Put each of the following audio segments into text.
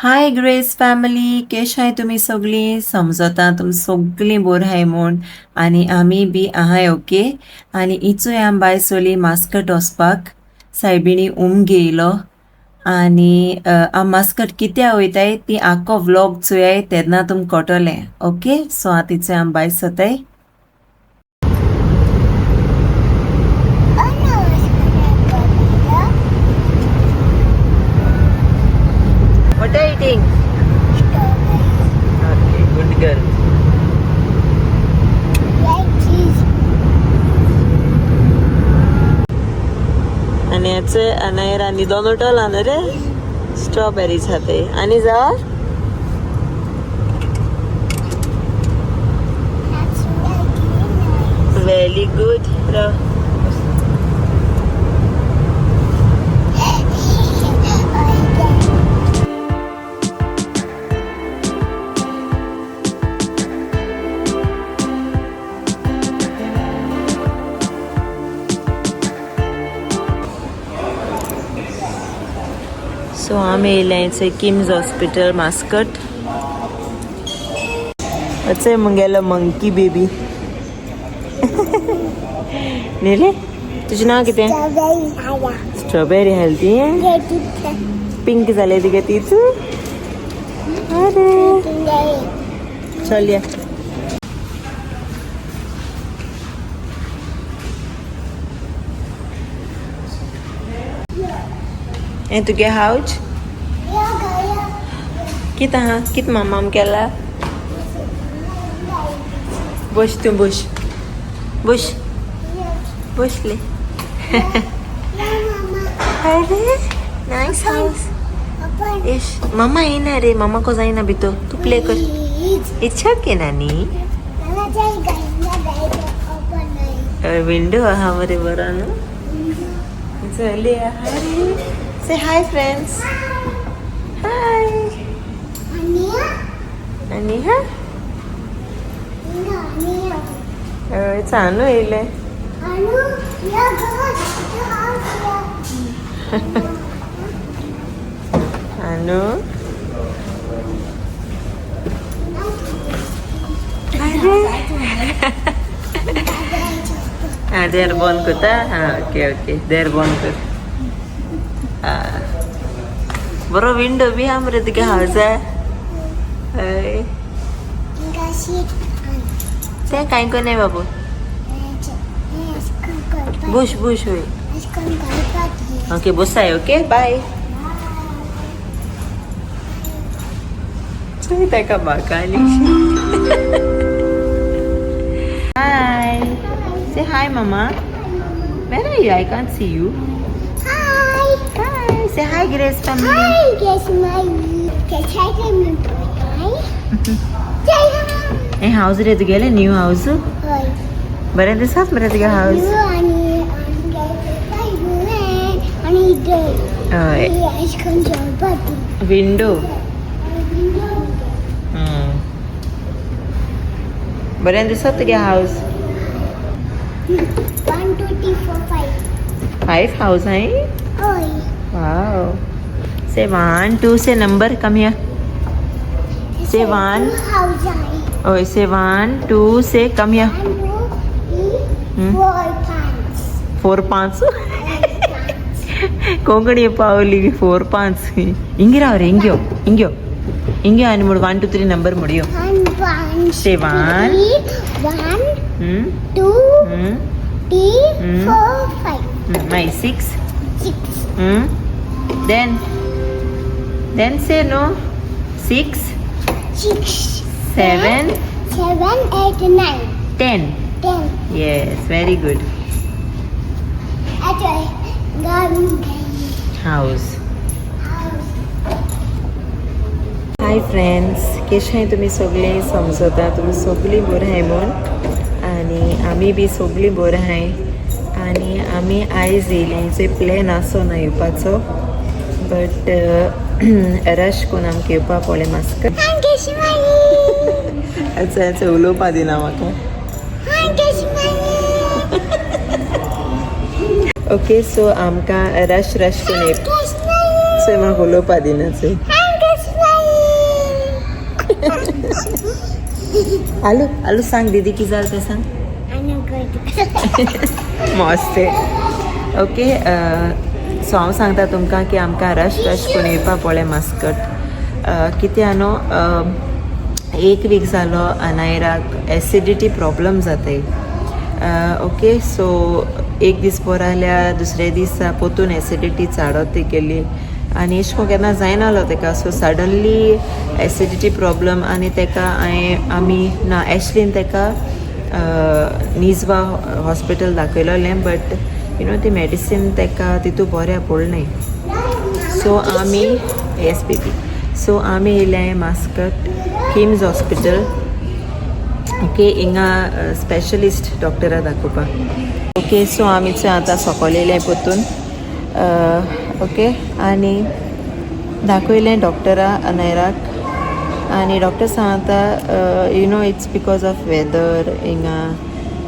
हाय grace family, केशाय तुमी सगळीं? समजता तुमी सगळीं बोर आहाय म्हूण आनी आमी बी आहाय ओके. आनी इचोय आम भायर सोली मास्कट वचपाक. सायबिणी उम घेयलो आनी आम मास्कट कित्या वयताय ती आख्खो व्लॉग चोयाय तेन्ना तुमकां कळटलें. ओके, सो आतां इचोय आम भायर सोताय. What are you eating? Okay, good girl. आणि याचे अनायर आणि दोन उठवला ना रे स्ट्रॉबेरीज खाते आणि जा. Very good. So आमी येयले किम्स हॉस्पिटल मास्कट. अचे मुगेलो मंकी बेबी. न्ही, तुजें नांव कितें? स्ट्रॉबेरी हेल्दी पिंक जाले तुगे तीच. अरे चल या. हें तुगे हाउस कित आहा? कित मामाम केला? बस तूं, बस बस बसले. अरे नायस हाउस. इश मामा येना रे, मामा को जायना भितर. तूं प्ले कर. It's okay नानी. विंडो आहा मरे बरो न्हू. चली आहा रे. Say hi friends. Hi. आनी हा चानू येयले. अनु अरे हा देर बंद करता. हा ओके ओके, देर बंद कर. बरो विंडो बी आहा मरे तुगे हावसा. हय तें कांय कोन्नाय बाबू. बुश बुश होय. ओके बसाय. Okay bye. चोय ताका Bakali. Hi. Say hi, Mama. Where are you? I can't see you. Hi. Hi. Say hi, Grace family. Hi, Grace family. हे हाऊस रे तुगेलें न्यू हाऊस. बरें दिसात मरे तुगे हाऊस. हय विंडो बरें दिसत तुगे हाऊस. 1 2 3 4 5. 5 house आहे. Wow. Say 1 2 say number. Come here. Say 1. ओय say 1 2 say come here. 1 2 3 4 5. 4 5. Konkani पावली 4 5. इंगे राव रे, इंग्यो इंग्यो इंग्यो. आनी मुड 1 2 3 number मुडियो. Say 1 1 2 3 4 5. My 6. 6. Then then say no. 6 6 7 7 8 9 10. 10. Yes, very good. House. Hi friends, केशाय तुमी सगळीं? समजता तुमी सगळीं बरीं आहाय म्हूण आनी आमी बी सगळीं बरीं आहाय. आनी आमी आयज येयली. प्लॅन आसो ना येवपाचो, बट रश करून आमकां येवपा पडलें मास्कट. अच्छा अच्छा, उलोवपा दिना म्हाका. ओके, सो आमकां रश रश करून येवपा. म्हाका उलोवपा दिना. आलू आलू सांग दीदी की जालें तें सांग. मस्त. ओके, सो हांव सांगता तुमकां की आमकां रश रश करून येवपा पडलें मास्कट. कित्या न्हू, एक वीक जालो अनायराक एसिडिटी प्रॉब्लम जाताय. ओके, सो एक दीस बरो जाल्यार दुसरे दीस पोतून एसिडिटी चाडत ती केली आनी एश कोन केन्ना जायनालो तेका. सो सडनली एसिडिटी प्रॉब्लम आनी तेका हांवें आमी ना एशलीन तेका निजवा हॉस्पिटल दाखयलोलें, बट you know ती मेडिसीन तेका तितू बऱ्या पडलें. सो आमी, येस बेबी, सो आमी येयले मास्कट किम्स हॉस्पिटल. ओके, हिंगा स्पेशलिस्ट डॉक्टरा दाखोवपाक. ओके, सो आमी चोय आतां सोकोल येयले पोतून. ओके, आनी दाखयलें डॉक्टरा अनायराक आनी डॉक्टर सांगता, you know, it's because of weather हिंगा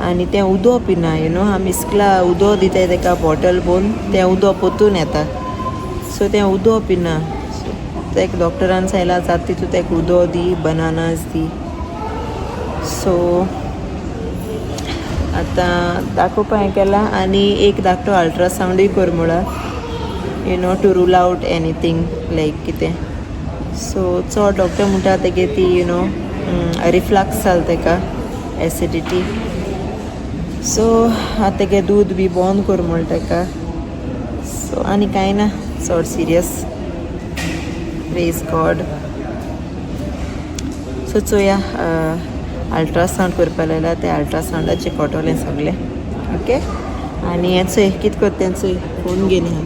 आनी तें उदो पिना. You know, आमी इस्कला उदो दिताय तेका बॉटल भरून, तें उदो पोतून येता. सो तें उदो पिना. सो तेक डॉक्टरान सांगलां जाता तितू तेका उदो दी, बनानास दी. सो आतां दाखोवपा हें केलां आनी एक धाकटो अल्ट्रासावंडूय कर म्हळा, you know, to rule out anything like कितें. सो चड डॉक्टर म्हणटा तेगे ती you know reflux जाल तेका, एसिडिटी. सो आतां तेगे दूद बी बंद कर म्हण तेका. सो आनी कांय ना चड सिरियस, प्रेज गॉड. सो चोया, अल्ट्रासावंड करपा लायला, ते अल्ट्रासावंडाचें कळटलें सगळें. ओके, आनी हें चोय कितें करता तें चोय, फोन घेवन आहा.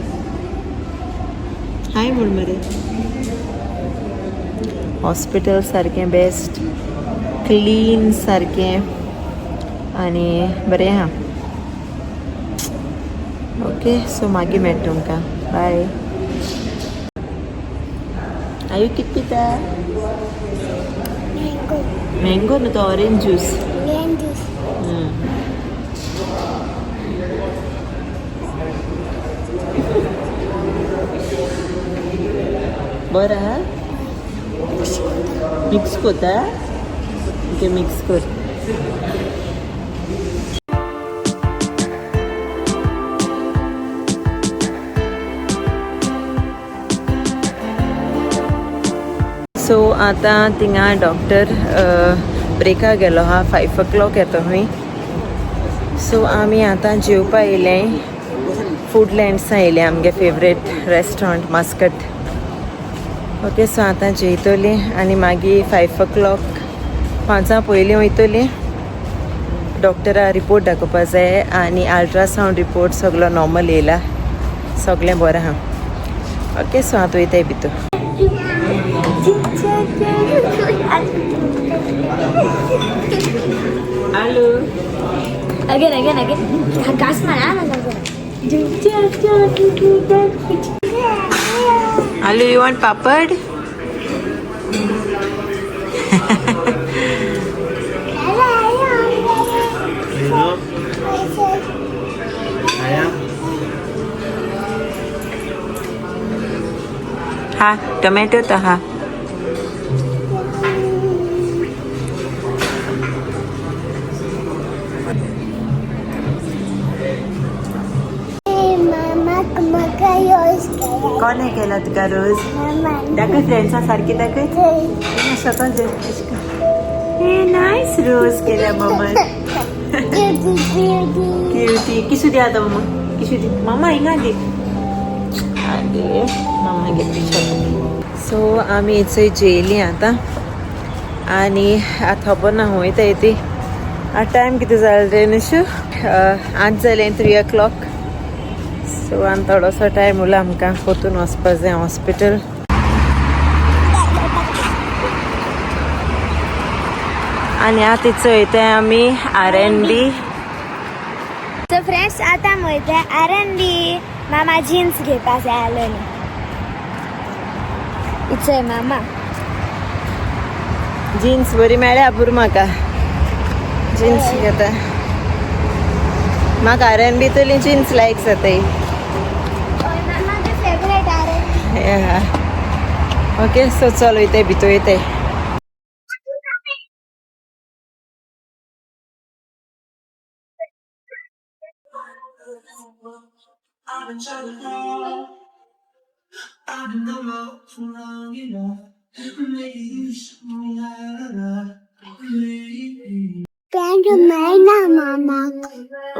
हाय म्हण मरे. हॉस्पिटल सारकें बेस्ट, क्लीन सारकें आनी बरें आहा. ओके, सो मागीर मेळटा तुमकां. बाय. आयु कित पिता? Mango. मँगो न्हू तो, ऑरेंज ज्यूस. Orange juice. बरं आहा. मिक्स कोता. ओके, मिक्स कर. सो आतां थिंगा डॉक्टर ब्रेका गेलो आहा, 5 ओ क्लॉक येतो खंय. सो आमी आतां जेवपा येयले, फूड लँड्सां येयले, आमगे favourite restaurant mascot. Okay, so आतां जेयतली आनी मागीर 5 ओ क्लॉक, पांचां पयलीं वयतली. डॉक्टरा रिपोर्ट दाखोवपा जाय आनी अल्ट्रासावंड रिपोर्ट सगलो नॉर्मल येयला, सगळें बरें आहा. ओके, सो आतां वयताय भितर. Aloo. Again, again, again. Gas mana aloo, you want papad? हा टोमॅटो तर हा. मामा, म्हाका रोज केला. कोणें केला तुका रोज? मामा. दाखय, फ्रेंड्सां सारकी दाखय. सकल. हे नायस रोज केल्या मामान. Cutie, cutie. Cutie. किसू दी आतां मामा, किसू दी मामा, हिंगा दी. आगे मामा घेतली. सो आमी चोय जेयली आतां आनी आतां खबर ना वयताय ती. आतां टायम कितें जालें रे नुशू? आठ जालें, 3 ओ क्लॉक. सो आनी थोडोसो टायम उरला, आमकां परतून वचपा जाय हॉस्पिटल. आनी आतां चोयताय आमी आर एन बी. सो फ्रेंड्स, आतां वयता आर एन बी. मामा जीन्स घेवपा जाय आसलोली. इचय मामा. जीन्स बरी मेळ्ळ्या पुरो, म्हाका जीन्स घेता. म्हाका आर एन बी तली जीन्स लायक जाताय. मामाचे favourite R N. Okay, so चल वयताय भितर वयताय. I've been trying to call. I've been the road for long enough. Maybe you show me how to love. Maybe. Pant मेळना मामाक.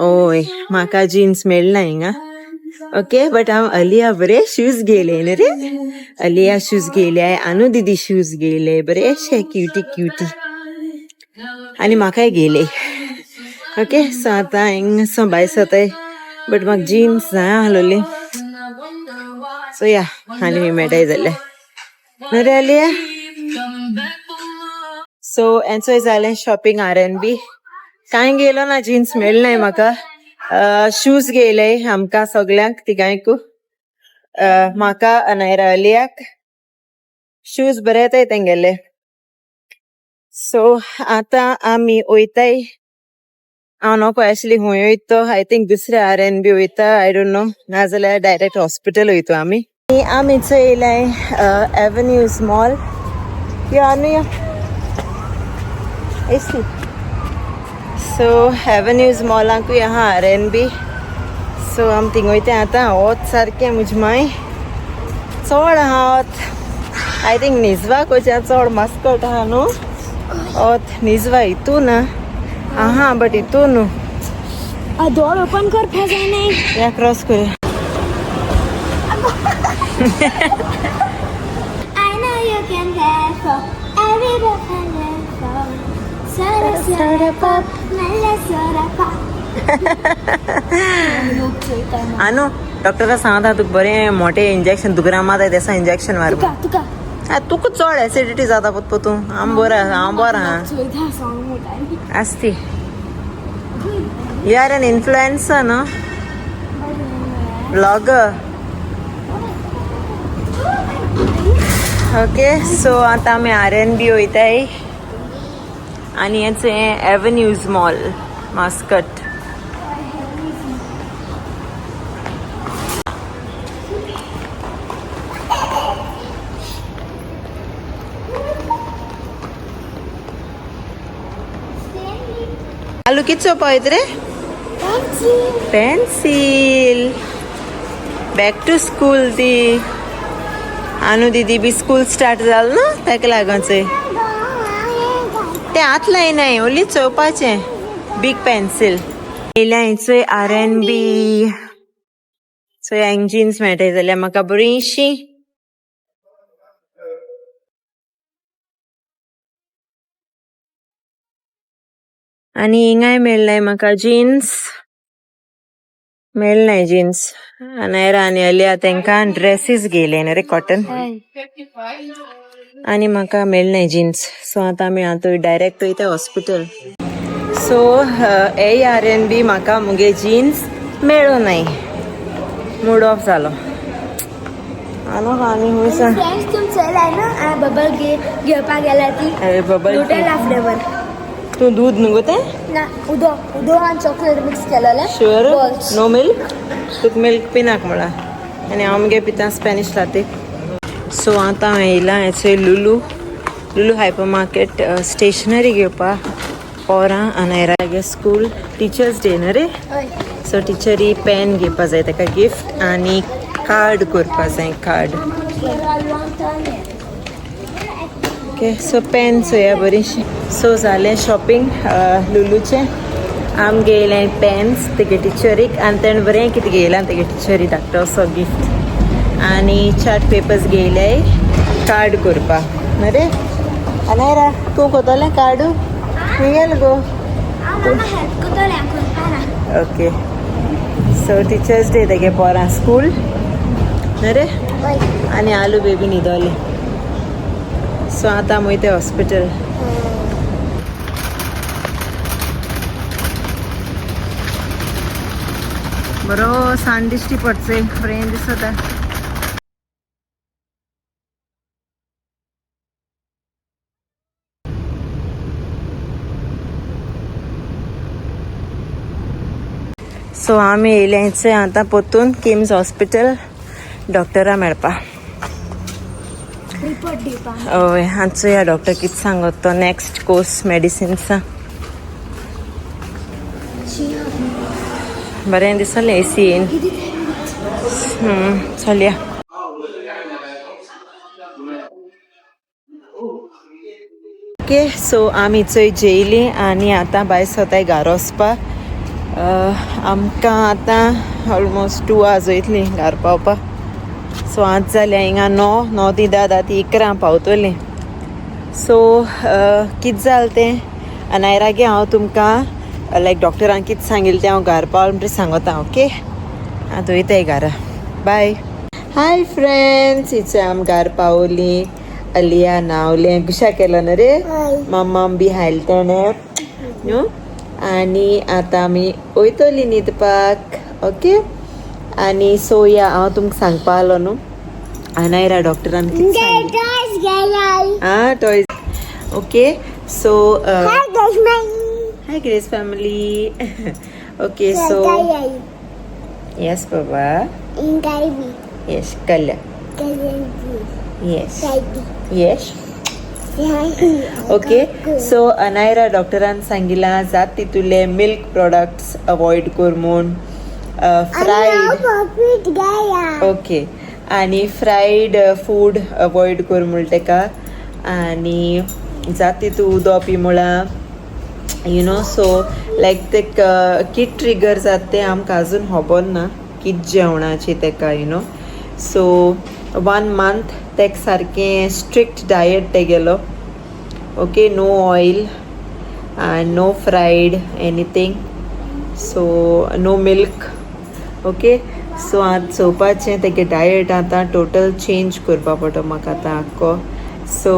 ओय, म्हाका जीन्स मेळना हिंगा. ओके, बट हांव अलिया बरे शूज घेयले न्ही रे. अलिया शूज घेयले, अनु दिदी शूज घेयले बरेशे क्युटी क्युटी, आनी म्हाकाय घेयले. ओके, सो आतां हिंग सो भायर सरताय, बट म्हाका जीन्स जाय आहलोली. सो या, आनी मी मेळटाय जाल्यार न्हू रे अलिया. सो एन्जॉय जालें शॉपिंग RNB. कांय गेलो ना, जीन्स मेळनाय म्हाका. शूज घेयले आमकां सगल्यांक तिगांयकू, म्हाका अनायरा अलियाक. शूज बरे येताय तेंगेले. सो आतां आमी वयताय, हांव नको एक्चुअली खंय वयतो, I think दुसरे RNB वयता, I don't know, नाजाल्यार डायरेक्ट हॉस्पिटल वयतो आमी. आमी चोयलाय एवन्यूज मॉल. यो आनी यो एसी. सो एवन्यूज मॉलाकूय आहा RNB. सो आमी थिंग वयताय आतां. वोत सारकें म्हजे मांय चड आहा वोत. I think निजवाक वयच्या चड मस्कट आहा न्हू वोत. निजवा हितू ना आहा, बट हितू न्हू. डोर ओपन करपा जाय. या, क्रॉस करूया. I know you can have every breath I live. Soda, soda pop, mellow soda pop. आनो डॉक्टरा सांगता तुका बरें मोठें इंजेक्शन दुकरा मारता तेसा इंजेक्शन मार. तुका तुका. तुका चड एसिडिटी जाता पोत पोतून. हांव बरें, हांव बरो आहा. चोयता सॉंग म्हणटा. आसती. You are an influencer न्हू, व्लॉगर. ओके, सो आतां आमी RNB वयताय आनी हेच हें एवन्यूज मॉल मास्कट. आलू कित चोवपा वयता रे? पेन्सिल. बॅक टू स्कूल ती आनू दिदी बी स्कूल स्टार्ट जाल न्हू, ताका लागून चोय ते हात लायनाय, ओन्ली चोवपाचें. बीग पेन्सिल येयल्या. चोय RNB. चोय, हांगा जीन्स मेळटाय जाल्यार म्हाका बरीशी. आनी हिंगाय मेळनाय म्हाका जीन्स, मेळनाय जीन्स. अनायरा आनी अलिया तेंकां ड्रेसीस घेयले न्हू रे कॉटन, आनी म्हाका मेळनाय जीन्स. सो आतां आमी आतां डायरेक्ट वयता हॉस्पिटल. सो ए RNB म्हाका मुगे जीन्स मेळूं नाय, मूड ऑफ जालो. आनो आनी हुंय सांग. फ्रेंड्स, तुम चोयलाय न्हू हांवें बबल घेवपाक गेल्या ती? अरे, बबल. नुटेला फ्लेवर. तूं दूध न्हू गो तें? ना, उदक, उदक आनी चॉकलेट मिक्स केलेलें. शुअर? Balls. No milk? तुका मिल्क पिनाक म्हळा. आनी हांव मगे पिता स्पॅनिश लाते. सो आतां हांव येयलां हेचो Lulu, Lulu hypermarket, stationery घेवपा पोरां अनायरागे स्कूल टिचर्स डे न्हू रे. हय. सो टिचरी पेन घेवपा जाय ताका गिफ्ट आनी कार्ड करपा जाय, कार्ड. ओके, सो पेन चोया बरीशी. सो जालें शॉपिंग लुलूचें. आम घेयलें पेन्स तेगे टिचरीक आनी तेणें बरें कितें घेयलां तेगे टिचरी धाकटो असो गिफ्ट आनी चार्ट पेपर्स घेयले कार्ड करपा न्हू रे. अनायरा, तूं कोतलें कार्ड? खंय गेल गो? हांव मामा हेल्प करतलें, हांव करपा ना. ओके, सो टिचर्स डे तेगे पोरां स्कूल न्हू रे. हय. आनी आलू बेबी न्हिदोलें. सो आतां आमी वयता हॉस्पिटल. बरो सान दिश्टी पडचे, बरें दिसता. सो आमी येयले आतां परतून किम्स हॉस्पिटल डॉक्टरा मेळपा. रिपोर्ट दिवपा. हय, आतां चोया डॉक्टर कितें सांगत तो नेक्स्ट कोर्स मेडिसिन्सा. बरें दिसलें एसीन. चलया. ओके, सो आमी चोय जेयली आनी आतां भायर सोताय घार वचपाक. आमकां आतां ऑलमोस्ट 2 आवर्स वयतली घार पावपाक. सो आतां जाल्या हिंगा 9, 9 ती 10, 10 ती 11 पावतलीं. सो कितें जालें तें अनायरागे हांव तुमकां लायक डॉक्टरान कितें सांगिल्लें तें हांव घार पावल म्हणटकीर सांगता. ओके, आतां वयताय घारा. बाय. हाय फ्रेंड्स, इचे आम घार पावली. अलिया न्हावलें, गुशा केलो न्हू रे, मम्माम बी हायल तेणें न्हू. आनी आतां आमी वयतली न्हिदपाक. ओके, आनी सो या, हांव तुमकां सांगपा आलो न्हू अनायरा डॉक्टरान कितें सांगिल्लें. Ah, toys. Okay, so hi Grace family. Okay, so yes, Baba. Yes, Kalya. Yes. Okay, so Anayra डॉक्टरान सांगिलां जात तितुले मिल्क प्रोडक्ट्स अवॉइड कर म्हूण, फ्रायड. ओके, आनी फ्रायड फूड अवॉइड कर म्हूण तेका. आनी जात तितू उदक पी म्हळां, you know. So लायक ते कित ट्रिगर जाता तें आमकां अजून खबर ना, कित जेवणाची तेका, you know. So one month तेका सारकें स्ट्रिक्ट डायट तेगेलो. Okay, no oil and no fried anything, so no milk. Okay, so आतां चोवपाचें तेगे डायट आतां टोटल चेंज करपा पडटलो म्हाका आतां आख्खो. सो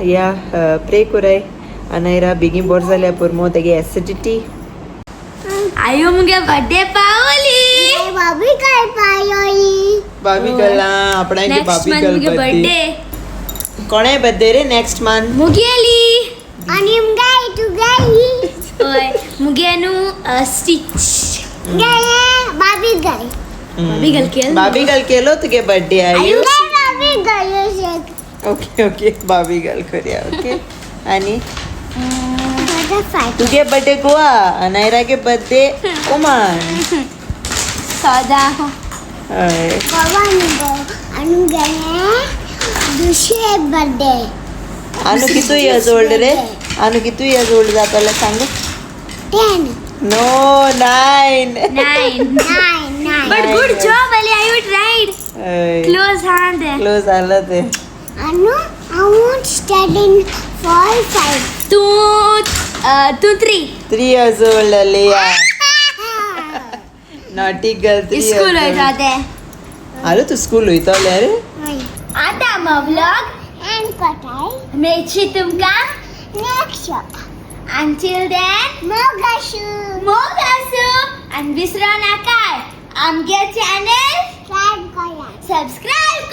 या, प्रे कोराय अनायरा बेगीन बरो जाल्यार पुरो तेगे एसिडिटी. आयो, मुगे बर्थडे पावली. भाभी काय पायोई. बाबी गर्ल आपणाक. नेक्स्ट बाबी मंथ गर्ल मुगे बर्थडे. बर्थडे. कोणाय बर्थडे रे नेक्स्ट मंथ? मुगेली. आणि मुगाई तू गाई. होय, मुगे न्हू स्टिच. गाय भाभी गाय. बाबी गर्ल केल. बाबी गर्ल केलो तुगे बर्थडे आयु. गाय भाभी गाय. ओके ओके, बाबी गर्ल करूया. ओके, आनी फायट. तुगे बर्थडे गोवा, अनायरागे बर्थडे ओमान. सदा. हय. बाबा आणि गाय दुसरे बर्थडे. आनू कितू इयर्स ओल्ड रे? आनू कितू इयर्स ओल्ड जातले सांग. 10. No, 9. 9. 9, 9. But good job Ali, I tried. Close हा ते. क्लोज जालं ते. Anu, I want studying 4, 5. तू तू 3. 3 years old Aliya, naughty girl, 3. School वयता ते. अरे, तू स्कूल वयतले रे? आता मग व्लॉग And कटाई. मेळची तुमकां Next up. Until then, मोगाशू. मोग आसूं आनी विसरो नाकाय आमगे चॅनल Subscribe करा. सबस्क्रायब.